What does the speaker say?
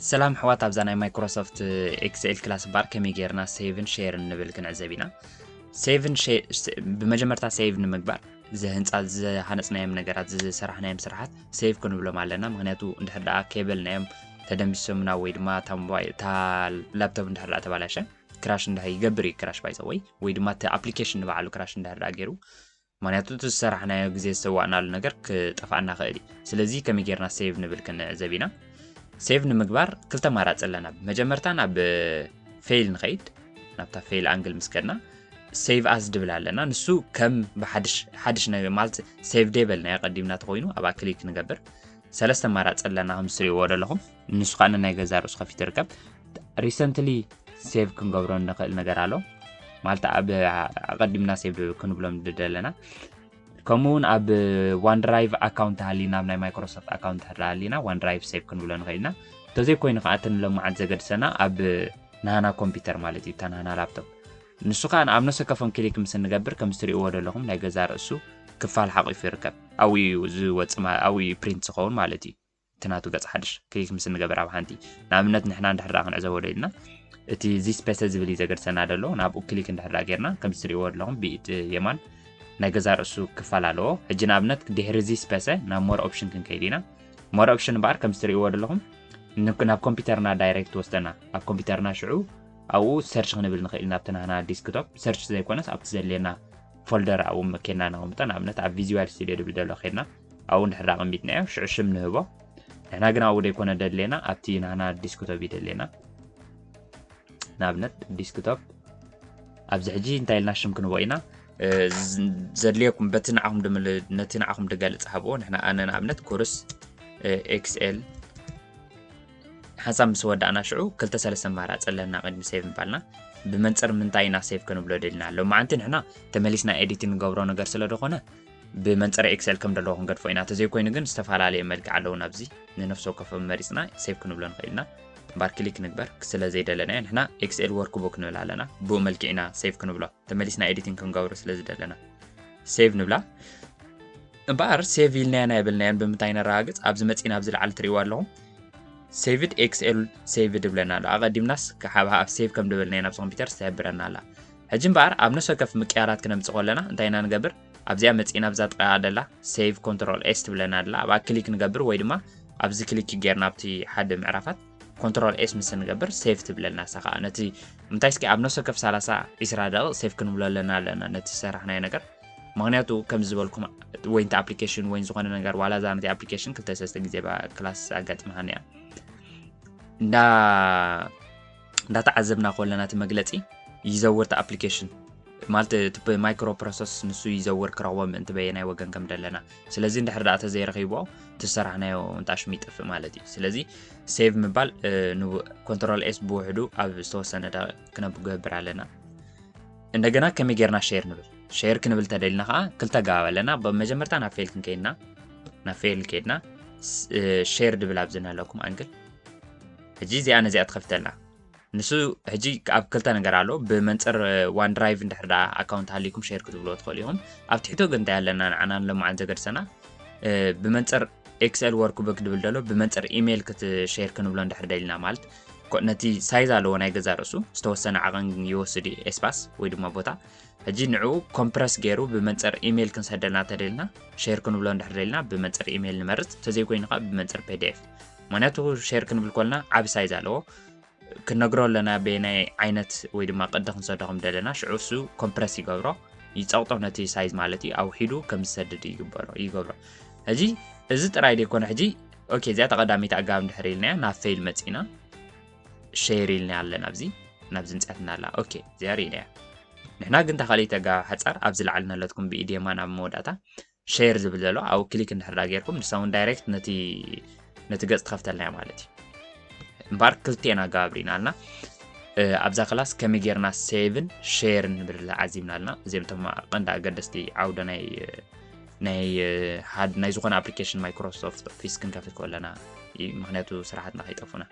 ሰላም ኣሕዋት፣ ኣብዛ ናይ ማይክሮሶፍት ኤክስኤል ክላስ ባር ከመይ ጌርና ሴቭን ሼርን ንብል ክንዕዘብ ኢና። ሴቭን ሼ- ስ- ብመጀመርታ ሴቭ ንምግባር፣ እዚ ህንፃ ዝሃነፅናዮም ነገራት፣ ዝሰራሕናዮም ስራሓት ሴቭ ክንብሎም ኣለና። ምክንያቱ እንድሕር ደኣ ኬብል ናዮም ተደምሲሶምና ወይ ድማ እታ ሞባይል፣ እታ ላፕቶፕ እንድሕር ደኣ ተባላሸ፣ ክራሽ እንድሕር ይገብር እዩ፣ ክራሽ ባይ ዘ ወይ፣ ወይ ድማ እቲ ኣፕሊኬሽን ንባዕሉ ክራሽ እንድሕር ደኣ ገይሩ፣ ምክንያቱ እቲ ዝሰራሕናዮ ግዜ ዝሰዋእናሉ ነገር ክጠፍኣና ክእል እዩ። ስለዚ ከመይ ጌርና ሴቭ ንብል ክንዕዘብ ኢና። ሴቭ ንምግባር ክልተ ኣማራፂ ኣለና። ብመጀመርታ ናብ ፌል ንኸይድ፣ ናብታ ፌል ኣንግል ምስ ከድና ሴቭ ኣዝ ድብል ኣለና። ንሱ ከም ብሓድሽ ሓድሽ ነገር ማለት ሴቭ ደይበልናዮ ቀዲምና ተኮይኑ ኣብኣ ክሊክ ንገብር። ሰለስተ ኣማራፂ ኣለና ከም ትሪእዎ ዘለኹም። ንሱ ከዓ ናይ ገዛ ርእሱ ከፊቱ ይርከብ። ሪሰንትሊ ሴቭ ክንገብሮ እንኽእል ነገር ኣሎ ማለት ኣብ ኣቐዲምና ሴቭ ክንብሎም ድደለና። ከምኡ እውን ኣብ ዋን ድራይቭ ኣካውንት ሃሊና፣ ኣብ ናይ ማይክሮሶፍት ኣካውንት ሃሊና ዋን ድራይቭ ሴቭ ክንብሎ ንኽእል ኢና። እንተዘይኮይኑ ከዓ እቲ ንሎማዓት ዘገድሰና ኣብ ናህና ኮምፒውተር ማለት እዩ፣ እታ ናህና ላፕቶፕ። ንሱ ከዓ ኣብ ነፍሲ ወከፎም ክሊክ ምስ እንገብር ከም ትሪእዎ ዘለኹም ናይ ገዛ ርእሱ ክፋል ሓቂፉ ይርከብ። ኣብኡ እዩ ዝወፅእ ማ- ኣብኡ እዩ ፕሪንት ዝኸውን ማለት እዩ። እቲ ናቱ ገፅ ሓድሽ ክሊክ ምስ እንገብር ኣብ ሓንቲ ንኣብነት ንሕና እንድሕር ደኣ ክንዕዘቦ ደሊና እቲ እዚ ስፔሰ ዝብል እዩ ዘገድሰና ዘሎ ናብኡ ክሊክ እንድሕር ደኣ ጌርና ከም ትሪእዎ ዘለኹም ብኢድ የማን ናይ ገዛ ርእሱ ክፋል ኣለዎ። ሕጂ ንኣብነት ድሕሪ እዚ ስፔሰ ናብ ሞር ኦፕሽን ክንከይድ ኢና። ሞር ኦፕሽን እምበኣር ከም ትሪእዎ ዘለኹም ን- ናብ ኮምፒውተርና ዳይሬክት ወስደና። ኣብ ኮምፒውተርና ሽዑ ኣብኡ ሰርች ክንብል ንኽእል ናብቲ ናህና ዲስክቶፕ ሰርች ዘይኮነስ ኣብቲ ዘድልየና ፎልደር ኣብኡ ኬድና ነቐምጦ። ንኣብነት ኣብ ቪዥዋል ስቱዲዮ ድብል ዘሎ ኬድና ኣብኡ እንድሕር ኣቐሚጥናዮ ሽዑ ሽም ንህቦ። ንሕና ግን ኣብኡ ደይኮነ ደድልየና ኣብቲ ናህና ዲስክቶፕ እዩ ደድልየና። ንኣብነት ዲስክቶፕ ኣብዚ ሕጂ እንታይ ኢልና ሽም ክንቦ ኢና። እ፣ ዝ- ዘድልየኩም በቲ ንዓኹም ድምል- ነቲ ንዓኹም ድገልጽ ሃብዎ። ንሕና ኣነ ንኣብነት ኮርስ ኤክስኤል ሓንሳብ ምስ ወዳእና ሽዑ ክልተ ሰለስተ ኣማራፂ ኣለና ቅድሚ ሴቭ ምባልና። ብመንፅር ምንታይ ኢና ሴቭ ክንብሎ ደሊና ኣሎ? መዓንቲ ንሕና ተመሊስና ኤዲት እንገብሮ ነገር ስለ ዝኾነ ብመንፅር ኤክስኤል ከም ዘለዎ ክንገድፎ ኢና። ተዘይኮይኑ ግን ዝተፈላለየ መልክዕ ኣለዉ። ናብዚ ንነፍሲ ወከፎም መሪፅና ሴቭ ክንብሎ ንኽእል ኢና። እምበኣር ክሊክ ንግበር ስለ ዘይደለናዮ ንሕና ኤክስኤል ወርክቡክ ንብል ኣለና። ብኡ መልክዕ ኢና ሴቭ ክንብሎ፣ ተመሊስና ኤዲቲንግ ክንገብሮ ስለ ዝደለና ሴቭ ንብላ። እምበኣር ሴቭ ኢልናዮን ኣይበልናዮን ብምንታይ ነረጋግፅ? ኣብዚ መፂና ኣብዚ ላዕሊ ትሪእዋ ኣለኹም ሴቭድ ኤክስኤል ሴቭድ ይብለና ኣሎ። ኣቐዲምናስ ክሓብሃ ኣብ ሴቭ ከም ድበልናዮ ናብዚ ኮምፒውተር ትሕብረና ኣላ። ሕጂ እምበኣር ኣብ ነፍሲ ወከፍ ምቅያራት ክነምፅእ ከለና እንታይ ኢና ንገብር? ኣብዚኣ መፂና ኣብዛ ጥቃ ደላ ሴቭ ኮንትሮል ኤስ ትብለና ኣላ። ኣብኣ ክሊክ ንገብር ወይ ድማ ኣብዚ ክሊክ ጌርና ኣብቲ ሓደ ምዕራፋት ኮንትሮል ኤስ ምስ ንገብር ሴቭ ትብለና። እሳ ከዓ ነቲ እንታይ እስኪ ኣብ ነፍሲ ወከፍ ሰላሳ ዒስራ ደቂቕ ሴቭ ክንብሎ ኣለና ኣለና ነቲ ዝሰራሕናዮ ነገር። ምክንያቱ ከም ዝበልኩም ወይ ነቲ ኣፕሊኬሽን ወይ ዝኾነ ነገር ዋላ እዛ ነቲ ኣፕሊኬሽን ክልተ ሰለስተ ግዜ ባ ክላስ ኣጋጥመሃኒ እያ። እንዳ እንዳተዓዘብና ከለና እቲ መግለፂ ይዘውር እቲ ኣፕሊኬሽን ማለት እቲ ማይክሮ ፕሮሰስ ንሱ ይዘውር ክረኽቦ ምእንቲ በየናይ ወገን ከም ደለና። ስለዚ እንድሕር ደኣ ተዘይረኺብዎ እቲ ዝሰራሕናዮ እንጣሽሙ ይጠፍእ ማለት እዩ። ስለዚ ሴቭ ምባል ኮንትሮል ኤስ ብውሕዱ ኣብ ዝተወሰነ ደቂቕ ክነብገብር ኣለና። እንደገና ከመይ ጌርና ሼር ንብል? ሼር ክንብል ተደሊና ከዓ ክልተ ኣገባብ ኣለና። ብመጀመርታ ናብ ፌል ክንከይድና ናብ ፌል ከይድና ሼር ድብል ኣብዚ ናለኩም ኣንግል ሕጂ እዚኣ ነዚኣ ትኸፍተልና። ንሱ ሕጂ ኣብ ክልተ ነገር ኣሎ። ብመንፅር ዋን ድራይቭ እንድሕር ደኣ ኣካውንት ሃሊኩም ሼር ክትብልዎ ትኽእሉ ኢኹም። ኣብ ትሕቶ ግን እንታይ ኣለና ንዓና ንሎማዓን ዘገድሰና? ብመንፅር ኤክስኤል ወርክቡክ ድብል ደሎ ብመንፅር ኢሜይል ክትሼር ክንብሎ እንድሕር ደሊና ማለት ኮ- ነቲ ሳይዝ ኣለዎ ናይ ገዛ ርእሱ ዝተወሰነ ዓቐን ይወስድ እዩ ኤስፓስ ወይ ድማ ቦታ። ሕጂ ንዕኡ ኮምፕረስ ገይሩ ብመንፅር ኢሜይል ክንሰደልና ተደልና ሼር ክንብሎ እንድሕር ደሊና ብመንፅር ኢሜይል ንመርፅ፣ ተዘይኮይኑ ከዓ ብመንፅር ፒዲኤፍ። ምክንያቱ ሼር ክንብል ኮልና ዓቢ ሳይዝ ኣለዎ። ክንነግሮ ኣለና በየናይ ዓይነት ወይ ድማ ቅዲ ክንሰዶ ከም ደለና። ሽዑ እሱ ኮምፕረስ ይገብሮ፣ ይፀቕጦ ነቲ ሳይዝ ማለት እዩ። ኣውሒዱ ከም ዝሰድድ ይግበሮ ይገብሮ። ሕጂ እዚ ጥራይ ደይኮነ ሕጂ ኦኬ፣ እዚኣ ተቐዳሚት ኣጋብ እንድሕር ኢልናያ ናብ ፌል መፂና ሼር ኢልና ኣለና። ኣብዚ ናብዚ ምፅያትና ኣላ። ኦኬ፣ እዚኣ ርኢናያ። ንሕና ግን ተኻሊት ኣጋብ ሓፃር ኣብዚ ላዕሊ ነለትኩም ብኢድ የማን ኣብ መወዳእታ ሼር ዝብል ዘሎ ኣብኡ ክሊክ እንድሕር ዳ ጌርኩም ንሳ እውን ዳይሬክት ነቲ ነቲ ገፅ ትኸፍተልና እያ ማለት እዩ። እምበኣር ክልቲኤን ኣገባብ ርኢና ኣልና። እ፣ ኣብዛ ክላስ ከመይ ጌርና ሴቭን ሼርን ንብል ዓዚብና ኣልና። እዚኦም እቶም ቀንዲ ኣገደስቲ ዓውደ ናይ ናይ እ፣ ሓደ ናይ ዝኾነ ኣፕሊኬሽን ማይክሮሶፍት ኦፊስ ክንከፍት ከለና እዩ። ምክንያቱ ስራሓትና ከይጠፉና።